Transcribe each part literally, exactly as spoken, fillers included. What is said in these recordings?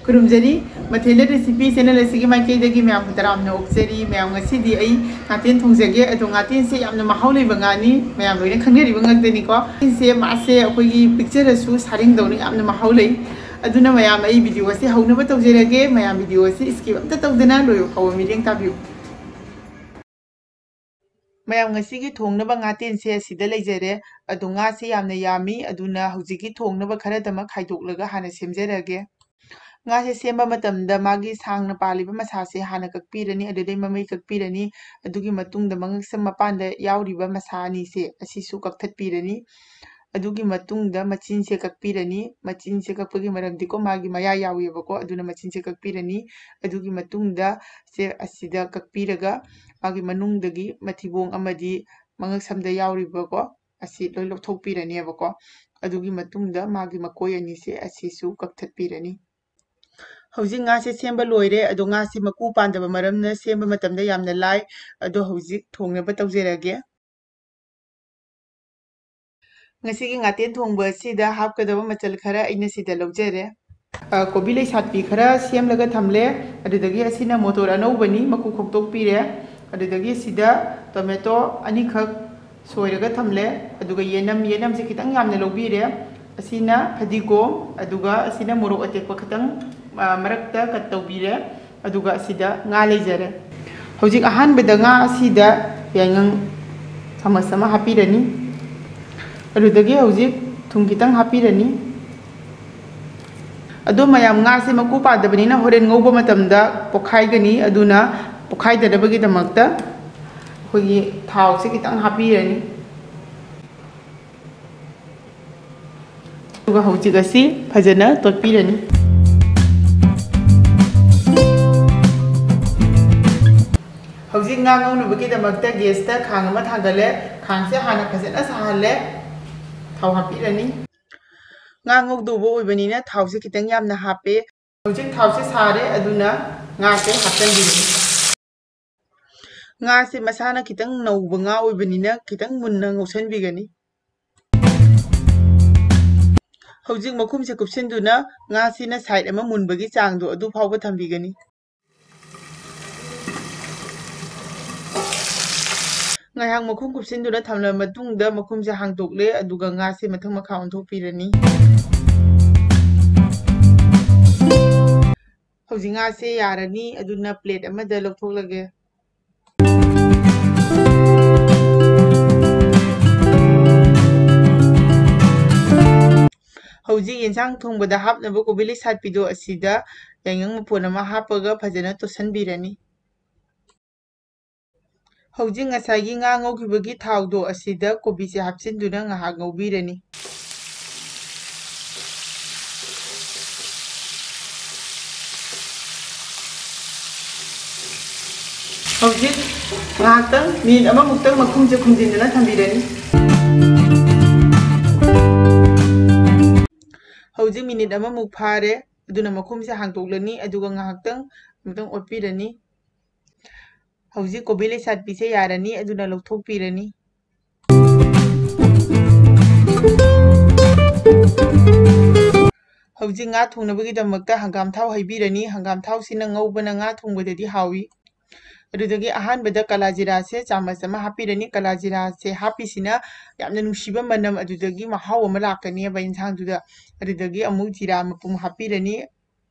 ꯈꯨꯔꯨꯝꯖꯔꯤ꯫ ꯃꯊꯦꯜꯗ recipe channel ꯑꯁꯤꯒꯤ ꯃꯥꯏꯀꯩꯗꯒꯤ ꯃꯌꯥꯝꯕꯨ ꯇꯔꯥꯝꯅ ꯑꯣꯛꯆꯔꯤ꯫ ꯃꯌꯥꯝ, ꯉꯁꯤꯗꯤ ꯑꯩ ꯉꯥꯇꯦꯟ ꯊꯣꯡꯖꯒꯦ꯫ ꯑꯗꯣ ꯉꯥꯇꯦꯟꯁꯦ ꯌꯥꯝꯅ ꯃꯍꯥꯎ ꯂꯩꯕ ꯉꯥꯅꯤ, ꯃꯌꯥꯝ ꯂꯣꯏꯅ ꯈꯪꯅꯔꯤꯕ ꯉꯥꯛꯇꯅꯤꯀꯣ꯫ ꯉꯥꯇꯦꯟꯁꯦ ꯃꯥꯁꯦ ꯑꯩꯈꯣꯏꯒꯤ ꯄꯤꯛꯆꯔꯁꯨ ꯁꯥꯔꯦꯡꯗꯧꯅ ꯌꯥꯝꯅ ꯃꯍꯥꯎ ꯂꯩ꯫ ꯑꯗꯨꯅ ꯃꯌꯥꯝ, ꯑꯩ ꯚꯤꯗꯤꯑꯣ ꯑꯁꯤ ꯍꯧꯅꯕ ꯇꯧꯖꯔꯒꯦ꯫ ꯃꯌꯥꯝ, ꯚꯤꯗꯤꯑꯣ ꯑꯁꯤ skip ꯑꯝꯇ ꯇꯧꯗꯅ ꯂꯣꯏꯕ ꯐꯥꯎꯕ ꯃꯤꯠꯌꯦꯡ ꯇꯥꯕꯤꯌꯨ꯫ ꯃꯌꯥꯝ, ꯉꯁꯤꯒꯤ ꯊꯣꯡꯅꯕ ꯉꯥꯇꯦꯟꯁꯦ ꯑꯁꯤꯗ ꯂꯩꯖꯔꯦ꯫ ꯑꯗꯣ ꯉꯥꯁꯦ ꯌꯥꯝꯅ ꯌꯥꯝꯃꯤ, ꯑꯗꯨꯅ ꯍꯧꯖꯤꯛꯀꯤ ꯊꯣꯡꯅꯕ ꯈꯔꯗꯃꯛ ꯈꯥꯏꯗꯣꯛꯂꯒ ꯍꯥꯟꯅ ꯁꯦꯝꯖꯔꯒꯦ꯫ ꯉꯥꯁꯦ ꯁꯦꯝꯕ ꯃꯇꯝꯗ ꯃꯥꯒꯤ ꯁꯥꯡꯅ ꯄꯥꯜꯂꯤꯕ ꯃꯁꯥꯁꯦ ꯍꯥꯟꯅ ꯀꯛꯄꯤꯔꯅꯤ, ꯑꯗꯨꯗꯩ ꯃꯃꯩ ꯀꯛꯄꯤꯔꯅꯤ꯫ ꯑꯗꯨꯒꯤ ꯃꯇꯨꯡꯗ ꯃꯉꯛꯁꯝ ꯃꯄꯥꯟꯗ ꯌꯥꯎꯔꯤꯕ ꯃꯁꯥ ꯑꯅꯤꯁꯦ ꯑꯁꯤꯁꯨ ꯀꯛꯊꯠꯄꯤꯔꯅꯤ꯫ ꯑꯗꯨꯒꯤ ꯃꯇꯨꯡꯗ ꯃꯆꯤꯟꯁꯦ ꯀꯛꯄꯤꯔꯅꯤ꯫ ꯃꯆꯤꯟꯁꯦ ꯀꯛꯄꯒꯤ ꯃꯔꯝꯗꯤꯀꯣ, ꯃꯥꯒꯤ ꯃꯌꯥ ꯌꯥꯎꯋꯦꯕꯀꯣ, ꯑꯗꯨꯅ ꯃꯆꯤꯟꯁꯦ ꯀꯛꯄꯤꯔꯅꯤ꯫ ꯑꯗꯨꯒꯤ ꯃꯇꯨꯡꯗ ꯁꯦ ꯑꯁꯤꯗ ꯀꯛꯄꯤꯔꯒ ꯃꯥꯒꯤ ꯃꯅꯨꯡꯗꯒꯤ ꯃꯊꯤꯕꯣꯡ ꯑꯃꯗꯤ ꯃꯉꯛꯁꯝꯗ ꯌꯥꯎꯔꯤꯕꯀꯣ, ꯑꯁꯤ ꯂꯣꯏ ꯂꯧꯊꯣꯛꯄꯤꯔꯅꯦꯕꯀꯣ꯫ ꯑꯗꯨꯒꯤ ꯃꯇꯨꯡꯗ ꯃꯥꯒꯤ ꯃꯀꯣꯏ ꯑꯅꯤꯁꯦ ꯑꯁꯤꯁꯨ ꯀꯛꯊꯠꯄꯤꯔꯅꯤ꯫ ꯍꯧꯖꯤꯛ ꯉꯥꯁꯦ ꯁꯦꯝꯕ ꯂꯣꯏꯔꯦ꯫ ꯑꯗꯣ ꯉꯥꯁꯦ ꯃꯀꯨ ꯄꯥꯟꯗꯕ ꯃꯔꯝꯅ ꯁꯦꯝꯕ ꯃꯇꯝꯗ ꯌꯥꯝꯅ ꯂꯥꯏ꯫ ꯑꯗꯣ ꯍꯧꯖꯤꯛ ꯊꯣꯡꯅꯕ ꯇꯧꯖꯔꯒꯦ꯫ ꯉꯁꯤꯒꯤ ꯉꯥꯇꯦꯟ ꯊꯣꯡꯕ ꯑꯁꯤꯗ ꯍꯥꯞꯀꯗꯕ ꯃꯆꯜ ꯈꯔ ꯑꯩꯅ ꯁꯤꯗ ꯂꯧꯖꯔꯦ꯫ ꯑ, ꯀꯣꯕꯤ ꯂꯩꯁꯥꯠꯄꯤ ꯈꯔ ꯁꯦꯝꯂꯒ ꯊꯝꯂꯦ꯫ ꯑꯗꯨꯗꯒꯤ ꯑꯁꯤꯅ ꯃꯣꯇꯣꯔ ꯑꯅꯧꯕꯅꯤ, ꯃꯀꯨ ꯈꯣꯛꯇꯣꯛꯄꯤꯔꯦ꯫ ꯑꯗꯨꯗꯒꯤ ꯁꯤꯗ ꯇꯣꯃꯦꯇꯣ ꯑꯅꯤꯈꯛ ꯁꯣꯏꯔꯒ ꯊꯝꯂꯦ꯫ ꯑꯗꯨꯒ ꯌꯦꯅꯝ, ꯌꯦꯅꯝꯁꯦ ꯈꯤꯇꯪ ꯌꯥꯝꯅ ꯂꯧꯕꯤꯔꯦ꯫ ꯑꯁꯤꯅ ꯐꯗꯤꯒꯣꯝ, ꯑꯗꯨꯒ ꯑꯁꯤꯅ ꯃꯣꯔꯣꯛ ꯑꯇꯦꯛꯄ ꯈꯤꯇꯪ, ꯑ, ꯃꯔꯛꯇ ꯀꯠ ꯇꯧꯕꯤꯔꯦ꯫ ꯑꯗꯨꯒ ꯑꯁꯤꯗ ꯉꯥ ꯂꯩꯖꯔꯦ꯫ ꯍꯧꯖꯤꯛ ꯑꯍꯥꯟꯕꯗ ꯉꯥ ꯑꯁꯤꯗ ꯌꯥꯏꯉꯪ ꯆꯥꯃꯁ ꯑꯃ ꯍꯥꯞꯄꯤꯔꯅꯤ꯫ ꯑꯗꯨꯗꯒꯤ ꯍꯧꯖꯤꯛ ꯊꯨꯝ ꯈꯤꯇꯪ ꯍꯥꯞꯄꯤꯔꯅꯤ꯫ ꯑꯗꯣ ꯃꯌꯥꯝ, ꯉꯥꯁꯦ ꯃꯀꯨ ꯄꯥꯗꯕꯅꯤꯅ ꯍꯣꯔꯦꯟ ꯉꯧꯕ ꯃꯇꯝꯗ ꯄꯣꯛꯈꯥꯏꯒꯅꯤ, ꯑꯗꯨꯅ ꯄꯣꯛꯈꯥꯏꯗꯅꯕꯒꯤꯗꯃꯛꯇ ꯑꯩꯈꯣꯏꯒꯤ ꯊꯥꯎꯁꯦ ꯈꯤꯇꯪ ꯍꯥꯞꯄꯤꯔꯅꯤ꯫ ꯑꯗꯨꯒ ꯍꯧꯖꯤꯛ ꯑꯁꯤ ꯐꯖꯅ ꯇꯣꯠꯄꯤꯔꯅꯤ꯫ ꯍꯧꯖꯤꯛ ꯉꯥ ꯉꯧꯅꯕꯒꯤꯗꯃꯛꯇ ꯒꯦꯁꯇ ꯈꯥꯡ ꯑꯃ ꯊꯥꯡꯒꯠꯂꯦ꯫ ꯈꯥꯡꯁꯦ ꯍꯥꯟꯅ ꯐꯖꯅ ꯁꯥꯍꯜꯂꯦ꯫ ꯊꯥꯎ ꯍꯥꯞꯄꯤꯔꯅꯤ꯫ ꯉꯥ ꯉꯧꯗꯧꯕ ꯑꯣꯏꯕꯅꯤꯅ ꯊꯥꯎꯁꯦ ꯈꯤꯇꯪ ꯌꯥꯝꯅ ꯍꯥꯞꯄꯦ꯫ ꯍꯧꯖꯤꯛ ꯊꯥꯎꯁꯦ ꯁꯥꯔꯦ, ꯑꯗꯨꯅ ꯉꯥꯁꯦ ꯍꯥꯞꯆꯤꯟꯕꯤꯔꯅꯤ꯫ ꯉꯥꯁꯦ ꯃꯁꯥꯅ ꯈꯤꯇꯪ ꯅꯧꯕ ꯉꯥ ꯑꯣꯏꯕꯅꯤꯅ ꯈꯤꯇꯪ ꯃꯨꯟꯅ ꯉꯧꯁꯟꯕꯤꯒꯅꯤ꯫ ꯍꯧꯖꯤꯛ ꯃꯈꯨꯝꯁꯦ ꯀꯨꯞꯁꯤꯟꯗꯨꯅ ꯉꯥꯁꯤꯅ side ꯑꯃ ꯃꯨꯟꯕꯒꯤ ꯆꯥꯡꯗꯣ ꯑꯗꯨ ꯐꯥꯎꯕ ꯊꯝꯕꯤꯒꯅꯤ꯫ ꯉꯥꯏꯍꯥꯛ ꯃꯈꯨꯝ ꯀꯨꯞꯁꯤꯟꯗꯨꯅ ꯊꯝꯂꯕ ꯃꯇꯨꯡꯗ ꯃꯈꯨꯝꯁꯦ ꯍꯥꯡꯗꯣꯛꯂꯦ, ꯑꯗꯨꯒ ꯉꯥꯁꯦ ꯃꯊꯛ ꯃꯈꯥ ꯑꯣꯟꯊꯣꯛꯄꯤꯔꯅꯤ꯫ ꯍꯧꯖꯤꯛ ꯉꯥꯁꯦ ꯌꯥꯔꯅꯤ, ꯑꯗꯨꯅ plate ꯑꯃꯗ ꯂꯧꯊꯣꯛꯂꯒꯦ꯫ ꯍꯧꯖꯤꯛ ꯌꯦꯟꯁꯥꯡ ꯊꯣꯡꯕꯗ ꯍꯥꯞꯅꯕ ꯀꯣꯕꯤ ꯂꯩꯁꯥꯠꯄꯤꯗꯣ ꯑꯁꯤꯗ ꯌꯥꯏꯉꯪ ꯃꯐꯣꯟ ꯑꯃ ꯍꯥꯞꯄꯒ ꯐꯖꯅ ꯇꯣꯠꯁꯤꯟꯕꯤꯔꯅꯤ꯫ ꯍꯧꯖꯤꯛ ꯉꯁꯥꯏꯒꯤ ꯉꯥ ꯉꯧꯈꯤꯕꯒꯤ ꯊꯥꯎꯗꯣ ꯑꯁꯤꯗ ꯀꯣꯕꯤꯁꯦ ꯍꯥꯞꯆꯤꯟꯗꯨꯅ ꯉꯥꯏꯍꯥꯛ ꯉꯧꯕꯤꯔꯅꯤ꯫ ꯍꯧꯖꯤꯛ ꯉꯥꯏꯍꯥꯛꯇꯪ, minute ꯑꯃꯃꯨꯛꯇꯪ ꯃꯈꯨꯝꯁꯦ ꯈꯨꯝꯖꯤꯟꯗꯨꯅ ꯊꯝꯕꯤꯔꯅꯤ꯫ ꯍꯧꯖꯤꯛ minute ꯑꯃꯃꯨꯛ ꯐꯥꯔꯦ, ꯑꯗꯨꯅ ꯃꯈꯨꯝꯁꯦ ꯍꯥꯡꯗꯣꯛꯂꯅꯤ, ꯑꯗꯨꯒ ꯉꯥꯏꯍꯥꯛꯇꯪ ꯑꯃꯨꯛꯇꯪ ꯑꯣꯠꯄꯤꯔꯅꯤ꯫ ꯍꯧꯖꯤꯛ ꯀꯣꯕꯤ ꯂꯩꯁꯥꯠꯄꯤꯁꯦ ꯌꯥꯔꯅꯤ, ꯑꯗꯨꯅ ꯂꯧꯊꯣꯛꯄꯤꯔꯅꯤ꯫ ꯍꯧꯖꯤꯛ ꯉꯥ ꯊꯣꯡꯅꯕꯒꯤꯗꯃꯛꯇ ꯍꯪꯒꯥꯝ ꯊꯥꯎ ꯍꯩꯕꯤꯔꯅꯤ꯫ ꯍꯪꯒꯥꯝ ꯊꯥꯎꯁꯤꯅ ꯉꯧꯕꯅ ꯉꯥ ꯊꯣꯡꯕꯗꯗꯤ ꯍꯥꯎꯏ꯫ ꯑꯗꯨꯗꯒꯤ ꯑꯍꯥꯟꯕꯗ ꯀꯥꯂꯥ ꯖꯤꯔꯥꯁꯦ ꯆꯥꯃꯁ ꯑꯃ ꯍꯥꯞꯄꯤꯔꯅꯤ꯫ ꯀꯥꯂꯥ ꯖꯤꯔꯥꯁꯦ ꯍꯥꯞꯄꯤꯁꯤꯅ ꯌꯥꯝꯅ ꯅꯨꯡꯁꯤꯕ ꯃꯅꯝ, ꯑꯗꯨꯗꯒꯤ ꯃꯍꯥꯎ ꯑꯃ ꯂꯥꯛꯀꯅꯦꯕ ꯏꯟꯁꯥꯡꯗꯨꯗ꯫ ꯑꯗꯨꯗꯒꯤ ꯑꯃꯨꯛ ꯖꯤꯔꯥ ꯃꯄꯨꯝ ꯍꯥꯞꯄꯤꯔꯅꯤ,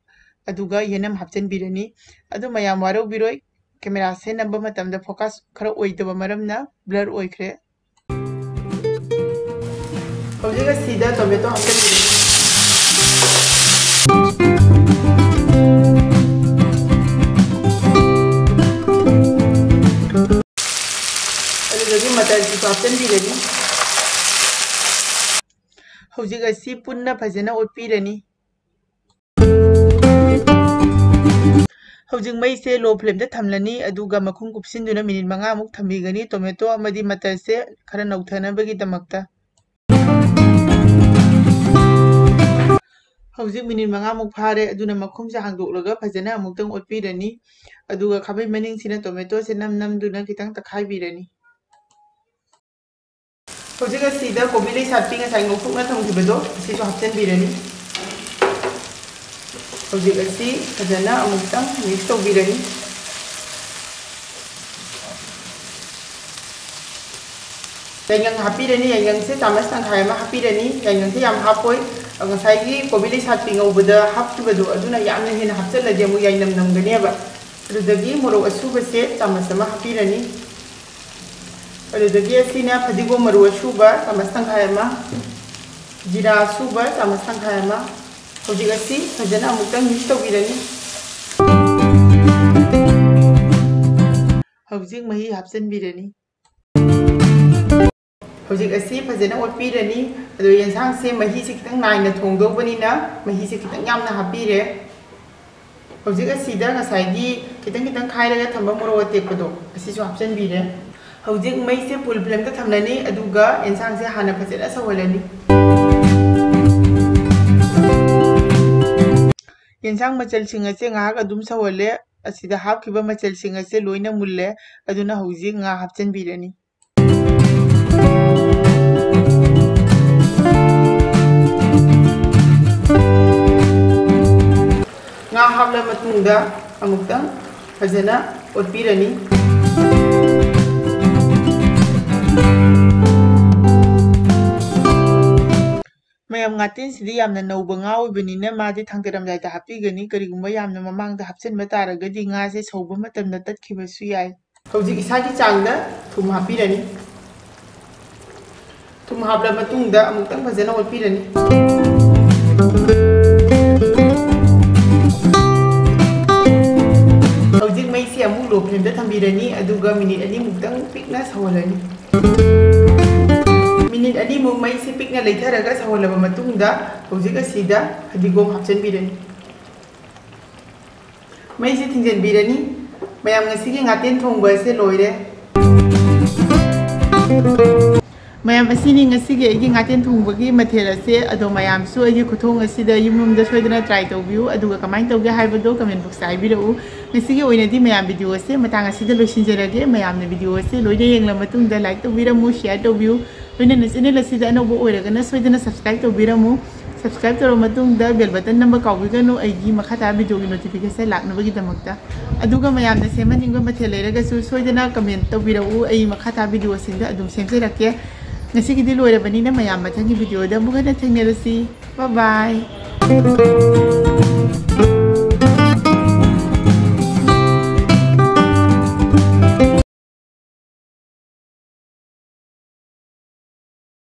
ꯑꯗꯨꯒ ꯌꯦꯅꯝ ꯍꯥꯞꯆꯤꯟꯕꯤꯔꯅꯤ꯫ ꯑꯗꯨ ꯃꯌꯥꯝ ꯋꯥꯔꯧꯕꯤꯔꯣꯏ, cameraꯁꯦ ꯅꯝꯕ ꯃꯇꯝꯗ focus ꯈꯔ ꯑꯣꯏꯗꯕ ꯃꯔꯝꯅ blur ꯑꯣꯏꯈ꯭ꯔꯦ꯫ ꯍꯧꯖꯤꯛ ꯑꯁꯤꯗ tomato ꯍꯥꯞꯆꯤꯟꯕꯤꯔꯅꯤ꯫ ꯑꯗꯨꯗꯒꯤ ꯃꯆꯜꯁꯤꯁꯨ ꯍꯥꯞꯆꯤꯟꯕꯤꯔꯅꯤ꯫ ꯍꯧꯖꯤꯛ ꯑꯁꯤ ꯄꯨꯟꯅ ꯐꯖꯅ ꯑꯣꯠꯄꯤꯔꯅꯤ꯫ ꯍꯧꯖꯤꯛ ꯃꯩꯁꯦ low flameꯗ ꯊꯝꯂꯅꯤ, ꯑꯗꯨꯒ ꯃꯈꯨꯝ ꯀꯨꯞꯁꯤꯟꯗꯨꯅ minute ꯃꯉꯥꯃꯨꯛ ꯊꯝꯕꯤꯒꯅꯤ, tomato ꯑꯃꯗꯤ ꯃꯆꯜꯁꯦ ꯈꯔ ꯅꯧꯊꯅꯕꯒꯤꯗꯃꯛꯇ꯫ ꯍꯧꯖꯤꯛ minute ꯃꯉꯥꯃꯨꯛ ꯐꯥꯔꯦ, ꯑꯗꯨꯅ ꯃꯈꯨꯝꯁꯦ ꯍꯥꯡꯗꯣꯛꯂꯒ ꯐꯖꯅ ꯑꯃꯨꯛꯇꯪ ꯑꯣꯠꯄꯤꯔꯅꯤ꯫ ꯑꯗꯨꯒ ꯈꯥꯕꯩ ꯃꯅꯤꯡꯁꯤꯅ tomatoꯁꯦ ꯅꯝ ꯅꯝꯗꯨꯅ ꯈꯤꯇꯪ ꯇꯛꯈꯥꯏꯕꯤꯔꯅꯤ꯫ ꯍꯧꯖꯤꯛ ꯑꯁꯤꯗ ꯀꯣꯕꯤ ꯂꯩꯁꯥꯠꯄꯤ ꯉꯁꯥꯏ ꯉꯧꯊꯣꯛꯅ ꯊꯝꯈꯤꯕꯗꯣ ꯑꯁꯤꯁꯨ ꯍꯥꯞꯆꯤꯟꯕꯤꯔꯅꯤ꯫ ꯍꯧꯖꯤꯛ ꯑꯁꯤ ꯐꯖꯅ ꯑꯃꯨꯛꯇꯪ mix ꯇꯧꯕꯤꯔꯅꯤ꯫ ꯌꯥꯏꯉꯪ ꯍꯥꯞꯄꯤꯔꯅꯤ꯫ ꯌꯥꯏꯉꯪꯁꯦ ꯆꯥꯃꯁ ꯇꯪꯈꯥꯏ ꯑꯃ ꯍꯥꯞꯄꯤꯔꯅꯤ꯫ ꯌꯥꯏꯉꯪꯁꯦ ꯌꯥꯝ ꯍꯥꯞꯄꯣꯏ, ꯉꯁꯥꯏꯒꯤ ꯀꯣꯕꯤ ꯂꯩꯁꯥꯠꯄꯤ ꯉꯧꯕꯗ ꯍꯥꯞꯈꯤꯕꯗꯣ ꯑꯗꯨꯅ ꯌꯥꯝꯅ ꯍꯦꯟꯅ ꯍꯥꯞꯆꯤꯜꯂꯗꯤ ꯑꯃꯨꯛ ꯌꯥꯏꯅꯝ ꯅꯝꯒꯅꯦꯕ꯫ ꯑꯗꯨꯗꯒꯤ ꯃꯣꯔꯣꯛ ꯑꯁꯨꯕꯁꯦ ꯆꯥꯃꯁ ꯑꯃ ꯍꯥꯞꯄꯤꯔꯅꯤ꯫ ꯑꯗꯨꯗꯒꯤ ꯑꯁꯤꯅ ꯐꯗꯤꯒꯣꯝ ꯃꯔꯨ ꯑꯁꯨꯕ ꯆꯥꯃꯁ ꯇꯪꯈꯥꯏ ꯑꯃ, ꯖꯤꯔꯥ ꯑꯁꯨꯕ ꯆꯥꯃꯁ ꯇꯪꯈꯥꯏ ꯑꯃ꯫ ꯍꯧꯖꯤꯛ ꯑꯁꯤ ꯐꯖꯅ ꯑꯃꯨꯛꯇꯪ mix ꯇꯧꯕꯤꯔꯅꯤ꯫ ꯍꯧꯖꯤꯛ ꯃꯍꯤ ꯍꯥꯞꯆꯤꯟꯕꯤꯔꯅꯤ꯫ ꯍꯧꯖꯤꯛ ꯑꯁꯤ ꯐꯖꯅ ꯑꯣꯠꯄꯤꯔꯅꯤ꯫ ꯑꯗꯣ ꯌꯦꯟꯁꯥꯡꯁꯦ ꯃꯍꯤꯁꯦ ꯈꯤꯇꯪ ꯅꯥꯏꯅ ꯊꯣꯡꯗꯧꯕꯅꯤꯅ ꯃꯍꯤꯁꯦ ꯈꯤꯇꯪ ꯌꯥꯝꯅ ꯍꯥꯞꯄꯤꯔꯦ꯫ ꯍꯧꯖꯤꯛ ꯑꯁꯤꯗ ꯉꯁꯥꯏꯒꯤ ꯈꯤꯇꯪ ꯈꯤꯇꯪ ꯈꯥꯏꯔꯒ ꯊꯝꯕ ꯃꯣꯔꯣꯛ ꯑꯇꯦꯛꯄꯗꯣ ꯑꯁꯤꯁꯨ ꯍꯥꯞꯆꯤꯟꯕꯤꯔꯦ꯫ ꯍꯧꯖꯤꯛ ꯃꯩꯁꯦ full flame ꯇ ꯊꯝꯂꯅꯤ, ꯑꯗꯨꯒ ꯌꯦꯟꯁꯥꯡꯁꯦ ꯍꯥꯟꯅ ꯐꯖꯅ ꯁꯧꯍꯜꯂꯅꯤ꯫ ꯌꯦꯟꯁꯥꯡ ꯃꯆꯜꯁꯤꯡ ꯑꯁꯦ ꯉꯥꯏꯍꯥꯛ ꯑꯗꯨꯝ ꯁꯧꯍꯜꯂꯦ꯫ ꯑꯁꯤꯗ ꯍꯥꯞꯈꯤꯕ ꯃꯆꯜꯁꯤꯡ ꯑꯁꯦ ꯂꯣꯏꯅ ꯃꯨꯜꯂꯦ, ꯑꯗꯨꯅ ꯍꯧꯖꯤꯛ ꯉꯥ ꯍꯥꯞꯆꯤꯟꯕꯤꯔꯅꯤ꯫ ꯉꯥ ꯍꯥꯞꯂ ꯃꯇꯨꯡꯗ ꯑꯃꯨꯛꯇꯪ ꯐꯖꯅ ꯑꯣꯠꯄꯤꯔꯅꯤ꯫ ꯃꯌꯥꯝ, ꯉꯥꯇꯦꯟꯁꯤꯗꯤ ꯌꯥꯝꯅ ꯅꯧꯕ ꯉꯥ ꯑꯣꯏꯕꯅꯤꯅ ꯃꯥꯗꯤ ꯊꯥꯡꯗꯔꯝꯗꯥꯏꯗ ꯍꯥꯞꯄꯤꯒꯅꯤ꯫ ꯀꯔꯤꯒꯨꯝꯕ ꯌꯥꯝꯅ ꯃꯃꯥꯡꯗ ꯍꯥꯞꯆꯤꯟꯕ ꯇꯥꯔꯒꯗꯤ ꯉꯥꯁꯦ ꯁꯧꯕ ꯃꯇꯝꯗ ꯇꯠꯈꯤꯕꯁꯨ ꯌꯥꯏ꯫ ꯍꯧꯖꯤꯛ ꯏꯁꯥꯒꯤ ꯆꯥꯡꯗ ꯊꯨꯝ ꯍꯥꯞꯄꯤꯔꯅꯤ꯫ ꯊꯨꯝ ꯍꯥꯞꯂ ꯃꯇꯨꯡꯗ ꯑꯃꯨꯛꯇꯪ ꯐꯖꯅ ꯑꯣꯠꯄꯤꯔꯅꯤ꯫ ꯍꯧꯖꯤꯛ ꯃꯩꯁꯤ ꯑꯃꯨꯛ low flame ꯗ ꯊꯝꯕꯤꯔꯅꯤ, ꯑꯗꯨꯒ ꯃꯤꯅꯤꯠ ꯑꯅꯤꯃꯨꯛꯇꯪ ꯄꯤꯛꯅ ꯁꯧꯍꯜꯂꯅꯤ꯫ ꯃꯤꯅꯤꯠ ꯑꯅꯤꯃꯨꯛ ꯃꯩꯁꯤ ꯄꯤꯛꯅ ꯂꯩꯊꯔꯒ ꯁꯧꯍꯜꯂꯕ ꯃꯇꯨꯡꯗ ꯍꯧꯖꯤꯛ ꯑꯁꯤꯗ ꯐꯗꯤꯒꯣꯝ ꯍꯥꯞꯆꯤꯟꯕꯤꯔꯅꯤ꯫ ꯃꯩꯁꯤ ꯊꯤꯡꯖꯤꯟꯕꯤꯔꯅꯤ꯫ ꯃꯌꯥꯝ, ꯉꯁꯤꯒꯤ ꯉꯥꯇꯦꯟ ꯊꯣꯡꯕ ꯑꯁꯦ ꯂꯣꯏꯔꯦ꯫ ꯃꯌꯥꯝ, ꯑꯁꯤꯅꯤ ꯉꯁꯤꯒꯤ ꯑꯩꯒꯤ ꯉꯥꯇꯦꯟ ꯊꯣꯡꯕꯒꯤ ꯃꯊꯦꯜ ꯑꯁꯦ꯫ ꯑꯗꯣ ꯃꯌꯥꯝꯁꯨ ꯑꯩꯒꯤ ꯈꯨꯊꯣꯡ ꯑꯁꯤꯗ ꯌꯨꯝ ꯌꯨꯝꯗ ꯁꯣꯏꯗꯅ try ꯇꯧꯕꯤꯌꯨ, ꯑꯗꯨꯒ ꯀꯃꯥꯏꯅ ꯇꯧꯒꯦ ꯍꯥꯏꯕꯗꯣ comment box ꯇ ꯍꯥꯏꯕꯤꯔꯛꯎ꯫ ꯉꯁꯤꯒꯤ ꯑꯣꯏꯅꯗꯤ ꯃꯌꯥꯝ video ꯑꯁꯦ ꯃꯇꯥꯡ ꯑꯁꯤꯗ ꯂꯣꯏꯁꯤꯟꯖꯔꯒꯦ꯫ ꯃꯌꯥꯝꯅ video ꯑꯁꯦ ꯂꯣꯏꯅ ꯌꯦꯡꯂ ꯃꯇꯨꯡꯗ like ꯇꯧꯕꯤꯔꯝꯃꯨ, share ꯇꯧꯕꯤꯌꯨ, ꯂꯣꯏꯅꯅ channel ꯑꯁꯤꯗ ꯑꯅꯧꯕ ꯑꯣꯏꯔꯒꯅ ꯁꯣꯏꯗꯅ subscribe ꯇꯧꯕꯤꯔꯝꯃꯨ꯫ Subscribe ꯇꯧꯔꯕ ꯃꯇꯨꯡꯗ bell button ꯅꯝꯕ ꯀꯥꯎꯕꯤꯒꯅꯨ, ꯑꯩꯒꯤ ꯃꯈꯥ ꯇꯥꯕ video ꯒꯤ notification ꯂꯥꯛꯅꯕꯒꯤꯗꯃꯛꯇ꯫ ꯑꯗꯨꯒ ꯃꯌꯥꯝꯅ ꯁꯦꯝꯍꯟꯅꯤꯡꯕ ꯃꯊꯦꯜ ꯂꯩꯔꯒꯁꯨ ꯁꯣꯏꯗꯅ comment ꯇꯧꯕꯤꯔꯛꯎ, ꯑꯩ ꯃꯈꯥ ꯇꯥꯕ video ꯁꯤꯡꯗ ꯑꯗꯨꯝ ꯁꯦꯝꯖꯔꯛꯀꯦ꯫ ꯉꯁꯤꯒꯤꯗꯤ ꯂꯣꯏꯔꯕꯅꯤꯅ ꯃꯌꯥꯝ ꯃꯊꯪꯒꯤ video ꯗ ꯑꯃꯨꯛ ꯍꯟꯅ ꯊꯦꯡꯅꯔꯁꯤ꯫ Bye bye꯫